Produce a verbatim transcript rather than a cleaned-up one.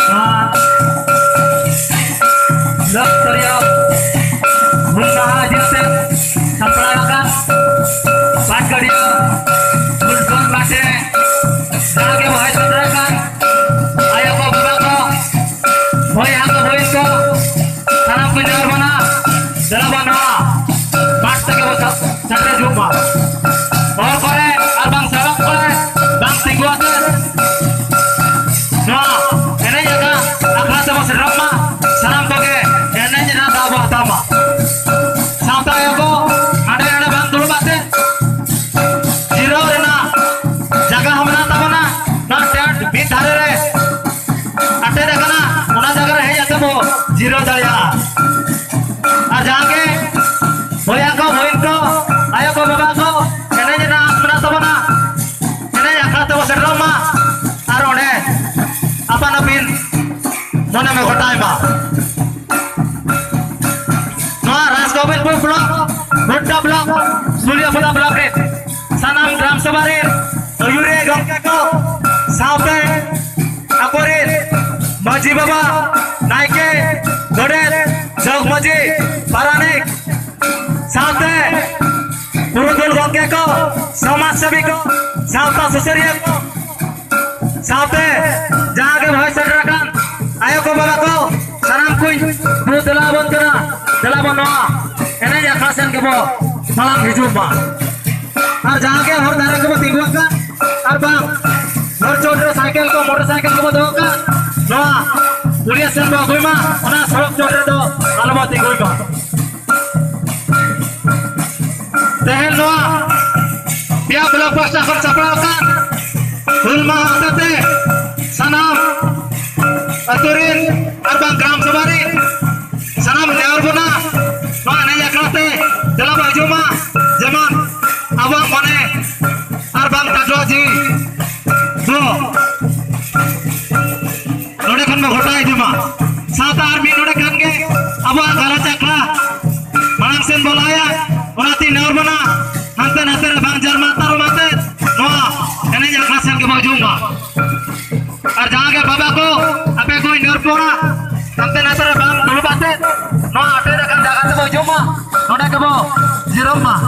ᱱᱚᱣᱟ ᱞᱚᱠ ᱛᱚᱨᱤᱭᱟ ᱦᱩᱞ ᱢᱟᱦᱟ ᱤᱫᱤ ᱠᱟᱛᱮ ᱥᱟᱯᱲᱟᱣ ᱟᱠᱟᱱ ᱯᱟᱴᱜᱟᱹᱰᱤᱭᱟᱹ ᱦᱩᱞ ᱫᱚᱞ ᱢᱟᱴᱷᱮ ᱡᱟᱦᱟᱸ ᱜᱮ ᱵᱚᱦᱮ ᱥᱮᱴᱮᱨ ᱟᱠᱟᱱ ᱟᱭᱳ ᱠᱚ, ᱵᱟᱵᱟ ᱠᱚ, ᱵᱚᱭᱦᱟ ᱠᱚ, ᱵᱚᱭᱮᱥ ᱠᱚ, ᱥᱟᱱᱟᱢ ᱠᱚ ᱡᱚᱦᱟᱨ ᱢᱟᱱᱟ᱾ ᱫᱮᱞᱟ ᱵᱚᱱ ᱱᱚᱣᱟ ᱢᱟᱴᱷ ᱛᱮᱜᱮ ᱵᱚᱱ ᱥᱮᱴᱮᱨ ᱦᱤᱡᱩᱜ ᱢᱟ᱾ ᱦᱚᱨ ᱠᱚᱨᱮ ᱟᱨ ᱵᱟᱝ ᱥᱚᱲᱚᱠ ᱠᱚᱨᱮ ᱵᱟᱝ ᱛᱤᱸᱜᱩ ᱟᱛᱮ ᱱᱚᱣᱟ ᱮᱱᱮᱡ ᱟᱠᱷᱲᱟ, ᱟᱠᱷᱲᱟ ᱛᱮᱵᱚᱱ ᱥᱮᱴᱮᱨᱚᱜ ᱢᱟ᱾ ᱥᱟᱱᱟᱢ ᱠᱚᱜᱮ ᱮᱱᱮᱡ ᱨᱮᱱᱟᱜ ᱫᱟᱣ ᱵᱚᱱ ᱦᱟᱛᱟᱣ ᱢᱟ᱾ ᱥᱟᱶᱛᱟ ᱟᱭᱳ ᱠᱚ ᱦᱟᱸᱰᱮ ᱱᱟᱰᱮ ᱵᱟᱝ ᱫᱩᱲᱩᱵ ᱟᱛᱮ ᱡᱤᱨᱟᱹᱣ ᱨᱮᱱᱟᱜ ᱡᱟᱭᱜᱟ ᱦᱚᱸ ᱢᱮᱱᱟᱜ ᱛᱟᱵᱚᱱᱟ᱾ ᱱᱚᱣᱟ ᱴᱮᱱᱴ ᱢᱤᱫ ᱫᱷᱟᱨᱮ ᱨᱮ ᱟᱴᱮᱫ ᱟᱠᱟᱱᱟ, ᱚᱱᱟ ᱡᱟᱭᱜᱟ ᱨᱮ ᱦᱮᱡ ᱟᱛᱮ ᱵᱚ ᱡᱤᱨᱟᱹᱣ ᱫᱟᱲᱮᱭᱟᱜᱼᱟ᱾ ᱟᱨ ᱡᱟᱦᱟᱸ ᱜᱮ ᱵᱚᱭᱦᱟ ᱠᱚ, ᱵᱩᱦᱤᱱ ᱠᱚ, ᱟᱭᱳ ᱠᱚ, ᱵᱟᱵᱟ ᱠᱚ, ᱮᱱᱮᱡ ᱨᱮᱱᱟᱜ ᱟᱥ ᱢᱮᱱᱟᱜ ᱛᱟᱵᱚᱱᱟ, ᱮᱱᱮᱡ ᱟᱠᱷᱲᱟ ᱛᱮᱵᱚ ᱥᱮᱴᱮᱨᱚᱜ ᱢᱟ ᱟᱨ ᱚᱸᱰᱮ ᱟᱯᱟᱱ ᱟᱹᱯᱤᱱ ᱢᱚᱱᱮ ᱢᱮ ᱜᱚᱴᱟᱭ ᱢᱟ᱾ ᱱᱚᱣᱟ ᱨᱟᱡᱽᱜᱳᱵᱤᱱᱫᱯᱩᱨ ᱵᱞᱚᱠ, ᱜᱳᱰᱰᱟ ᱵᱞᱚᱠ, ᱥᱩᱨᱭᱟᱯᱟᱫᱟ ᱵᱞᱚᱠ ᱨᱮ ᱥᱟᱱᱟᱢ ᱜᱨᱟᱢ ᱥᱚᱵᱷᱟ ᱨᱮᱱ ᱟᱹᱭᱩᱨᱤᱭᱟᱹ ᱜᱚᱢᱠᱮ ᱠᱚ ᱥᱟᱶᱛᱮ ᱟᱠᱚᱨᱮᱱ ᱢᱟᱹᱡᱷᱤ ᱵᱟᱵᱟ, ᱱᱟᱭᱠᱮ, ᱜᱚᱰᱮᱛ, ᱡᱚᱜᱽ ᱢᱟᱹᱡᱷᱤ, ᱯᱟᱨᱟᱱᱤᱠ ᱥᱟᱶᱛᱮ ᱯᱩᱨᱩᱫᱷᱩᱞ ᱜᱚᱢᱠᱮ ᱠᱚ, ᱥᱚᱢᱟᱡᱽ ᱥᱮᱵᱤ ᱠᱚ, ᱥᱟᱶᱛᱟ ᱥᱩᱥᱟᱹᱨᱤᱭᱟᱹ ᱠᱚ, ᱥᱟᱶᱛᱮ ᱡᱟᱦᱟᱸ ᱜᱮ ᱦᱚᱭ ᱥᱮᱴᱮᱨ ᱟᱠᱟᱱ ᱟᱭᱳ ᱠᱚ, ᱵᱟᱵᱟ ᱠᱚ, ᱥᱟᱱᱟᱢ ᱠᱚᱧ ᱫᱩ ᱫᱮᱞᱟ ᱟᱵᱚᱱ ᱠᱟᱱᱟ᱾ ᱫᱮᱞᱟ ᱵᱚᱱ ᱱᱚᱣᱟ ᱮᱱᱮᱡ ᱟᱠᱷᱲᱟ ᱥᱮᱱ ᱜᱮᱵᱚ ᱢᱟᱲᱟᱝ ᱦᱤᱡᱩᱜ ᱢᱟ᱾ ᱟᱨ ᱡᱟᱦᱟᱸ ᱜᱮ ᱦᱚᱨ ᱫᱷᱟᱨᱮ ᱠᱚᱵᱚ ᱛᱤᱸᱜᱩ ᱟᱠᱟᱫ ᱟᱨ ᱵᱟᱝ ᱦᱚᱨ ᱪᱚᱴ ᱨᱮ ᱥᱟᱭᱠᱮᱞ ᱠᱚ, ᱢᱚᱴᱚᱨ ᱥᱟᱭᱠᱮᱞ ᱠᱚᱵᱚ ᱫᱚᱦᱚ ᱠᱟᱜ, ᱱᱚᱣᱟ ᱯᱩᱲᱤᱭᱟᱹ ᱥᱮᱱ ᱵᱚ ᱟᱹᱜᱩᱭ ᱢᱟ, ᱚᱱᱟ ᱥᱚᱲᱚᱠ ᱪᱚᱴ ᱨᱮᱫᱚ ᱟᱞᱚ ᱵᱚ ᱛᱤᱸᱜᱩᱭ ᱢᱟ᱾ ᱛᱮᱦᱮᱧ ᱱᱚᱣᱟ ᱯᱮᱭᱟ ᱵᱞᱚᱠ ᱯᱟᱥᱴᱟ ᱠᱷᱚᱱ ᱥᱟᱯᱲᱟᱣ ᱟᱠᱟᱱ ᱦᱩᱞ ᱢᱟᱦᱟ ᱦᱚᱛᱮᱛᱮ ᱥᱟᱱᱟᱢ ᱟᱹᱛᱩ ᱨᱤᱱ ᱟᱨ ᱵᱟᱝ ᱜᱨᱟᱢ ᱥᱚᱵᱷᱟ ᱨᱤᱱ ᱥᱟᱱᱟᱢ ᱱᱮᱦᱚᱨ ᱵᱚᱱᱟ, ᱱᱚᱣᱟ ᱮᱱᱮᱡ ᱟᱠᱷᱲᱟ ᱛᱮ ᱫᱮᱞᱟ ᱵᱚ ᱦᱤᱡᱩᱜ ᱢᱟ, ᱡᱮᱢᱚᱱ ᱟᱵᱚᱣᱟᱜ ᱢᱚᱱᱮ ᱡᱮᱨᱚᱢ ᱢᱟ᱾